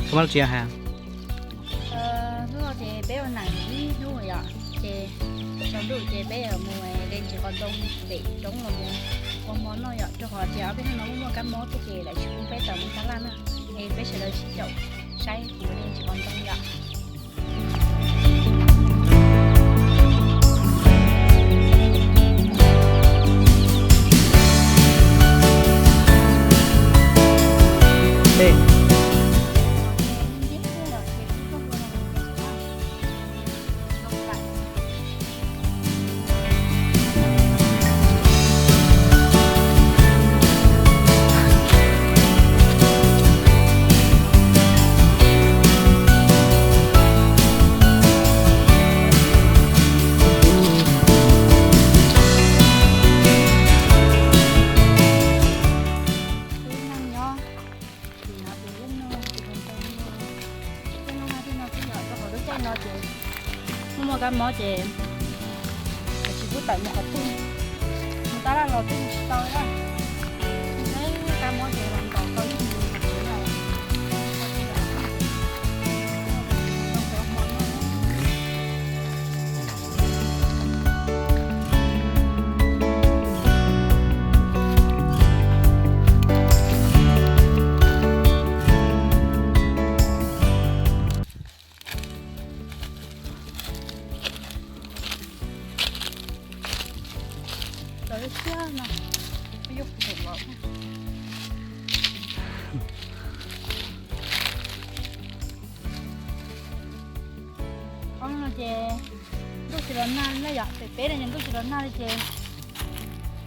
Hnub no tsis yog has. Hnub no ces peb ua neem ib hnub yom, ces tsaus ntuj ces peb yuav mus de ntsis qos ntoo pem roob los mus ua hmo noj yom, rau qhov tias ob peb hnub no muaj muaj kab mob thiab ces lawv tsis pub peb tawm mus tab laj na. Es peb sawv daws sib caum saib kuv de ntsis qos ntoo yom. Muaj muaj kab mob ces tsis pub tawm mus qhov twg, mus tab laj los twb mus tsis tau lawm. Kab mob ces los nkaum tau ib hlis qhov tsev no. Los lub siab no, yuj kum los. Qhov no ces ntuj tsis los nag na yom, pem peb no ces ntuj tsis los nag li ces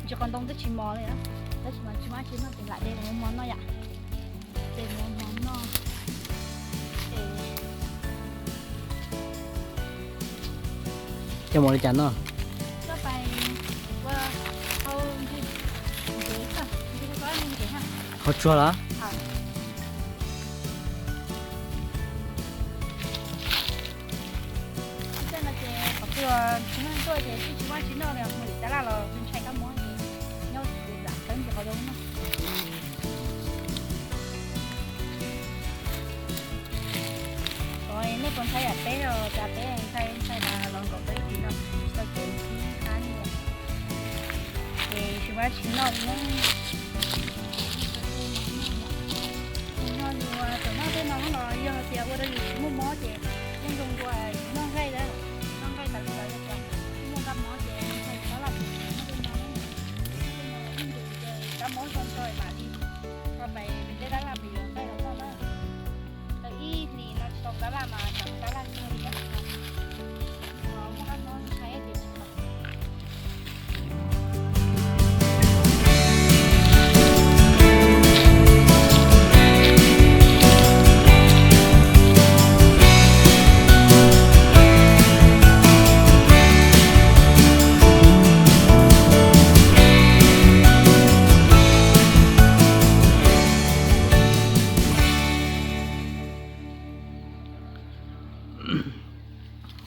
ntsis qos ntoo twb tsis mos li, tab sis mas tsis muaj dab tsi noj ces lam de mus ua hmo noj yom. De mus ua hmo noj. Coj mus li cas noj? Hauv tsua los? Tej no ces qhov twg tsis muaj tuaj ces tsis muaj tsis noj li, mus lwm tab laj los ntshai kab mob ces nyob lam txeeb ntsis qos ntoo noj. Nej puas ntshai yam peb os, cas peb ntshai ntshai tas los nkaum tau ib hlis no tsis tau kev ntsib qab li. Ces tsis muaj dab tsi noj li na. Noj yus txawm noj tej no los yog hais tias ua rau yus tsis muaj mob ces yeej zoo dua noj nqaij, noj nqaij tas li los yog tias muaj kab mob ces ntshai tab laj noj tej no, noj tej no yeej ntus ces kab mob zoo nrog mam li rau pem tej tab laj pem yuav nqaij los noj na. Tau ib hlis no tsis tau tab laj mas tau tab laj kawg li. Muaj kab mob ntshai ces tsis tau.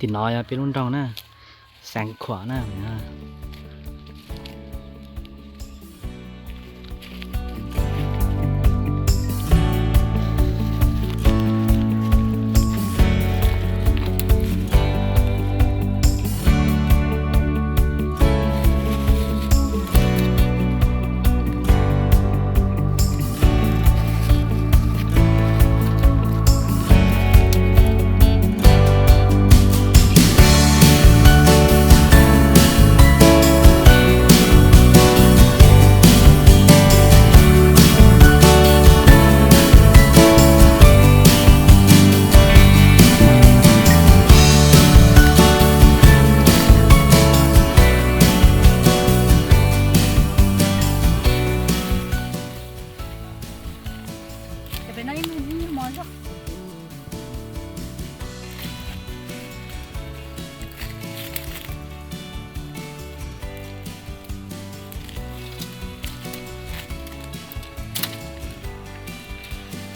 Tim no yog peb lub nroog na, Xeev Khuam na. Pem no ib nyuag hmo zog.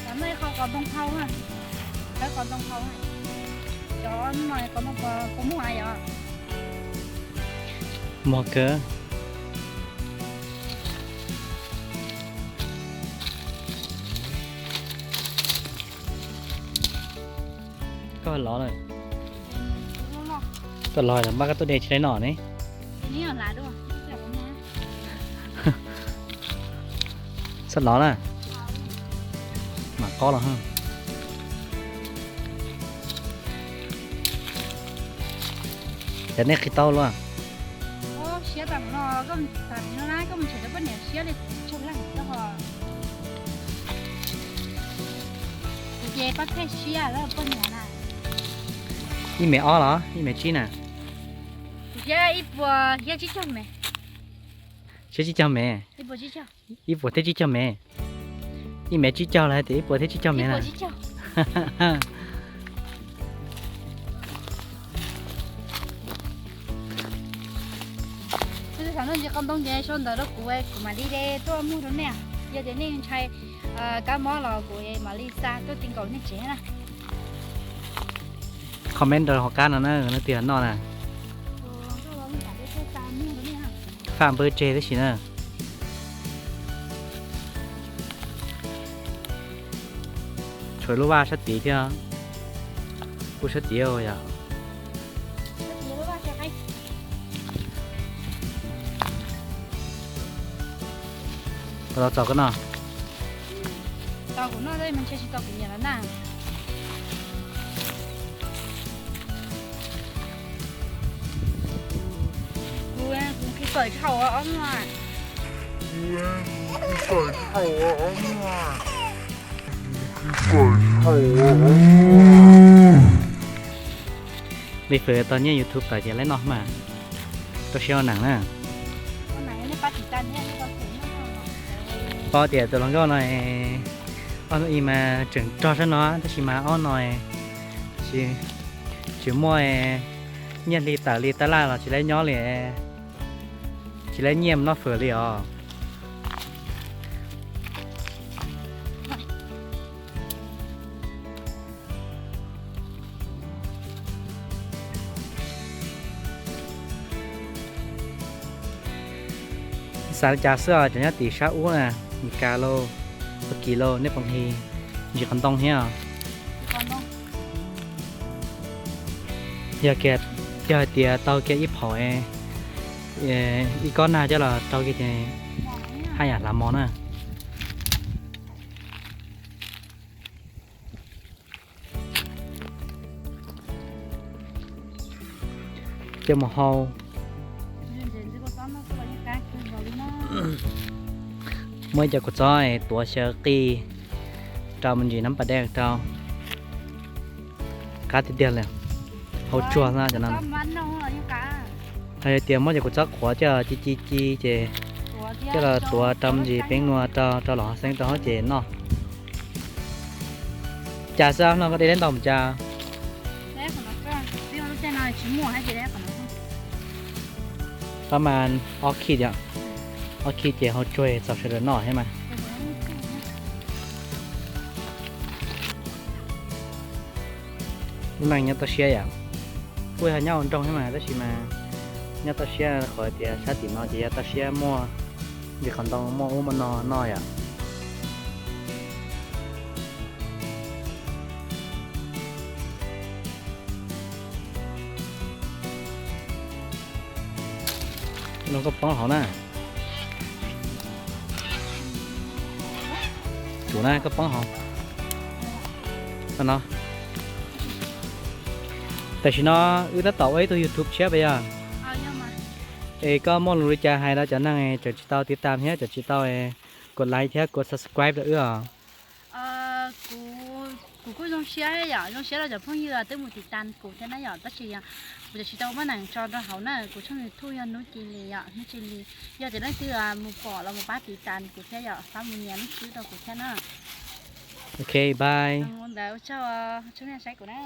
Cov no qhov qos ntoo hau na, qhov qos ntoo hau na. Cov no qos ntoo puas muaj yom? Muaj kawg. Koj los lawm. Koj los lawm mas koj tuaj de tsis tau noj ne. Xab los na. Mam qob los. Ces nej qhib tau luaj? Siab tas no, koj tas no na, koj mus tshem rau poj niam siab li tsaug leej ho. Kuv ces pab thej siab poj niam na. Ib mev ob los ib mev tsib na? Kuv siab ib puas thiab tsib caug mev. Siab tsib caug mev. Ib puas thiab tsib caug mev. Ib mev tsib caug los hais tias ib puas thiab tsib caug mev na. Thaum no ntsis qos ntoo ces sau ntawv rau kuv, kuv mam li de tuaj muag rau nej. Yog tias nej ntshai kab mob los kuv mam li xa tuaj ti nkaus nej tsev na. Comment rau hauv qab no na, leej twg noj na. Faj npawb tseg tab sis na. Tshuav lub vaj sab tid thiab. Kuj sab tid yom. Tau los txaus koj noj. Tau kuv noj tab mas ntshe tsis tau kuv nyiam lawm na. Kuv, kuv khi fawm tsis haum ob muag. Li fawm tau nyiaj YouTube tawm ces lawv noj mas. Rau siab ua neej na. Paub tias tus hluas nkauj no, ob hnub ib mas tseem rog sab no tab sis mas ob no tsis muaj nyiaj hli tawm li tab laj los tsis lab nyob li, tsis lab nyiaj mus noj fawm li os. Xav li cas xwb os, cov nyob tim sab ub na, Mes Kas lauj, Fab Kis lauj, nej puas nqhis ntsis qos ntoo thiab? Yog kiag, yog hais tias tau kiag ib phaum, ib kob nag coj los rau kiag ces haj yam hlav mov na. Coj mus hau. Muab ib co kua txob tuav xyaw qij rau me ntsis nab pas dej rau. Qab tiag tiag li. Hau tsuag na cov no. Hais tias muab cov kua txob qhuav coj ci ci ci ces coj los tuav rau me ntsis peeb nua rau, rau los xeeb rau hauv ces noj. Cas xwb no koj de deb ntau mus cas? Pab mas ob khij yom, ob khij ces hau tsuag txaus sawv daws noj thiab mas. Lub neej nyob toj siab yom, kuj yog nyob ua nroog thiab mas tab sis mas nyob toj siab qhov tias sab tim no ces yog toj siab muaj ntsis qos ntoo muaj ub muaj no noj yom. Koj poob hauv na. Tsum na koj poob hauv. No. Tam sim no wb tab tom ua ib tug YouTube tshiab pas yog? Es koj muaj lus li cas hais rau cov neeg tseem tsis tau tiv tam thiab tseem tsis tau kos like thiab kos subscribe rau wb os? Kuv kuj zoo siab yom, zoo siab rau cov phooj ywg twb mus tiv tam kuv thiab na yom, tab sis kuv tseem tsis tau muaj neeg tso rau hauv na, kuv tshooj YouTube yog Hnub Cia Li yom, Hnub Cia Li. Yog tias leej twg mus pom los mus pab tiv tam kuv thiab yom, pab mus nias lub tswb rau kuv thiab na. Ok, bye. Ntawd ua tsaug, tsaug nej saib kuv na.